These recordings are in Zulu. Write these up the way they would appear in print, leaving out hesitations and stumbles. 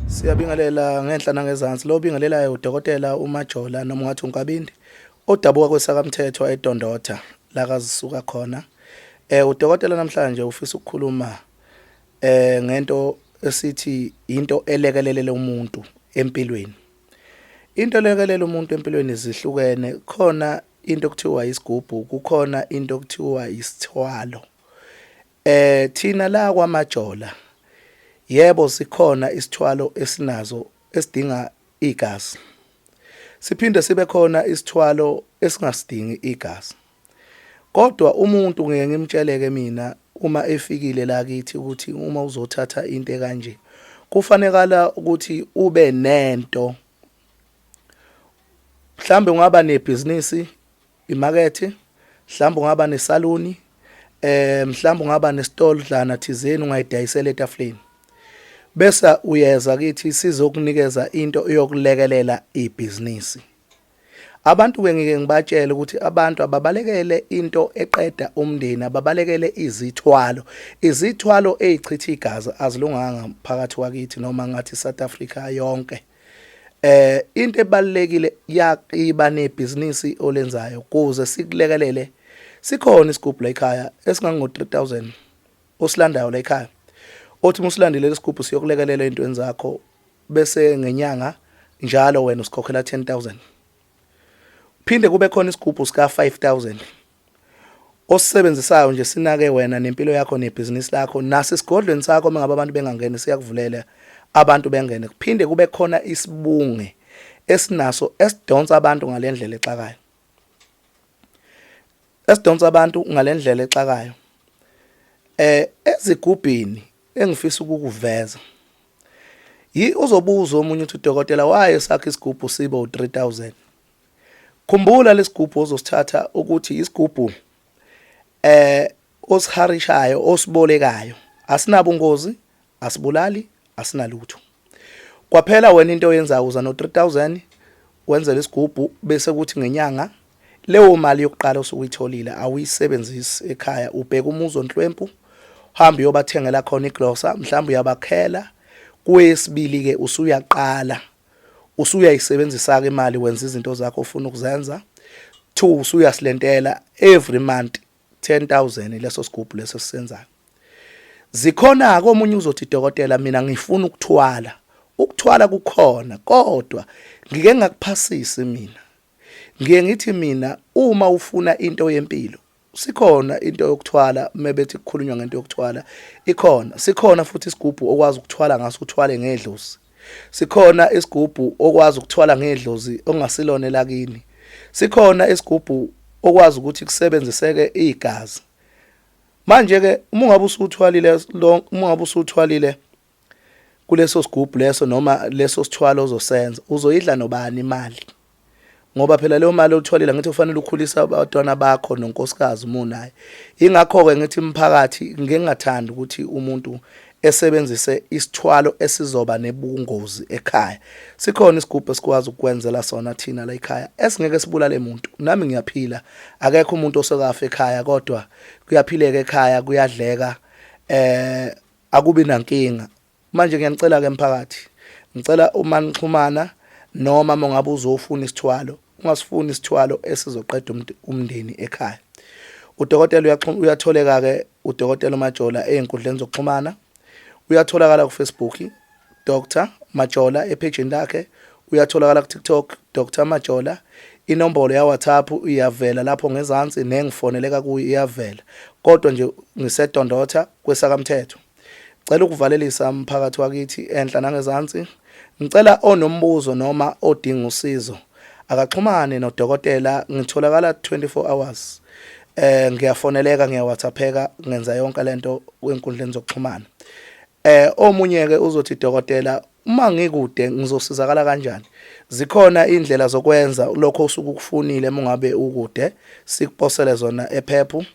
Siyabingelela ngenhla nangezansi. Lo bingelelayo udokotela uMajola noma ungathi uNkabinde odabuka kwesakamthethwa eDondotha la kazisuka khona. Udokotela namhlanje ufisa ukukhuluma ngento esithi into elekelelele umuntu empilweni. Into elekelela umuntu empilweni zihlukene khona into okuthiwa isigubhu kukhona into okuthiwa isithwalo. Thina la kwaMajola yebo sikhona isithwalo esinazo esidinga igazi. Siphinde sibe khona isithwalo esingasidingi igazi. Kodwa umuntu ngeke ngimtsheleke mina uma efikile la kithi ukuthi uma uzothatha into ekanje kufanekala ukuthi ube nento mhlambe ungaba nebhizinisi imakethe mhlawumbe ungaba nesaluni mhlawumbe ungaba nesitolo dlana thizeni ungayidayisela etafuleni bese uyeza kithi sizokunikeza into yokulekelela ibhizinisi. Abantu ke ngike ngibatshele ukuthi abantu ababalekele into eqeda umndeni, ababalekele izithwalo. Izithwalo ezichitha igazi azilunganga phakathi kwakithi noma ngathi South Africa yonke. Into ebalekile yakiba nebhizinisi olenzayo kuze sikulekelele. Sikhona isigubhu la ekhaya esingango 3000 osilandayo la ekhaya. Othi uma usilandile lesigubhu siyokulekelela ezintweni zakho bese ngenyanga njalo wena usikhokhela 10000. Phinde kube khona isigubhu sika 5000 osisebenzisayo nje sinake wena nempilo yakho nebhizinisi lakho nasesigodlweni sakho uma ngabe abantu bengangeni siyakuvulela abantu bengene. Kuphinde kube khona isibunge esinaso esidonsa abantu ngalendlela exakayo, esidonsa abantu ngalendlela exakayo. Ezigubhini engifisa ukukuveza yi uzobuza omunye uthi udokotela waye sakhe isigubhu sibe u3000. Khumbula lesigubhu ozosithatha ukuthi isigubhu osiharishayo osibolekayo asinabungozi, asibulali, asinalutho. Kwaphela wena into oyenzayo uza no 3000 wenzela isigubhu bese kuthi ngenyanga leyo mali yokuqala osuke uyitholile awuyisebenzisi ekhaya, ubheka umuzi onhlwempu hamba uyobathengela khona igrosa, mhlawumbe uyabakhela. Kwesibili ke usuyaqala usuyayisebenzisa ke imali wenza izinto zakho ofuna ukuzenza. Two, usuyasilentela every month 10000 leso sigubhu leso sisenzayo. Zikhona ke omunye uzothi dokotela mina ngifuna ukuthwala. Ukuthwala kukhona kodwa ngike ngakuphasisi mina. Ngiye ngithi mina uma ufuna into yempilo sikhona into yokuthwala mebethi kukhulunywa ngento yokuthwala ikhona. Sikhona futhi isigubhu okwazi ukuthwala ngaso uthwale ngedlozi. Sikhona isigubhu okwazi ukuthwala ngedlozi ongasilona elakini. Sikhona isigubhu okwazi ukuthi kusebenziseke igazi. Manje ke uma ungabe usuthwalile uma ungabe usuthwalile kuleso sigubhu leso noma leso sithwalo ozosenza uzoyidla nobani imali? Ngoba phela leyo mali othwalile ngithi ufanele ukhulisa abantwana bakho nonkosikazi uma unaye. Ingakho-ke ngithi umphakathi ngike ngingathandi ukuthi umuntu esebenzise isithwalo esizoba nebungozi ekhaya. Sikhona isigubhu esikwazi ukukwenzela sona thina la ekhaya esingeke sibulale muntu. Nami ngiyaphila, akekho umuntu osekafa ekhaya kodwa kuyaphileka ekhaya, kuyadleka akubi nankinga. Manje ngiyanicela ke mphakathi, ngicela uma nixhumana noma uma ngabe uzofuna isithwalo, ungasifuni isithwalo esizoqeda umndeni ekhaya. Udokotela uyatholeka ke udokotela uMajola ezinkundleni zokuxhumana. Uyatholakala ku Facebook Dr Majola ephejini lakhe, uyatholakala ku TikTok Dr Majola. Inombolo ya WhatsApp iyavela lapho ngezansi nengifoneleka kuyo iyavela. Kodwa nje ngiseDondotha kwesakamthetho. Cela ukuvalelisa mphakathi wakithi enhla nangezansi. Ngicela onombuzo noma odinga usizo akaxhumane nodokotela, ngitholakala 24 hours. Ngiyafoneleka, ngiya-WhatsAppeka, ngenza yonke lento kwenkundleni zokuxhumana. Omunye ke uzothi dokotela uma ngikude ngizosizakala kanjani? Zikhona indlela zokwenza lokho osuke ukufunile uma ngabe ukude, sikuposele zona ephephu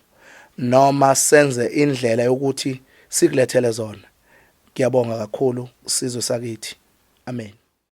noma senze indlela yokuthi sikulethele zona. Ngiyabonga kakhulu sizwe sakithi. Amen.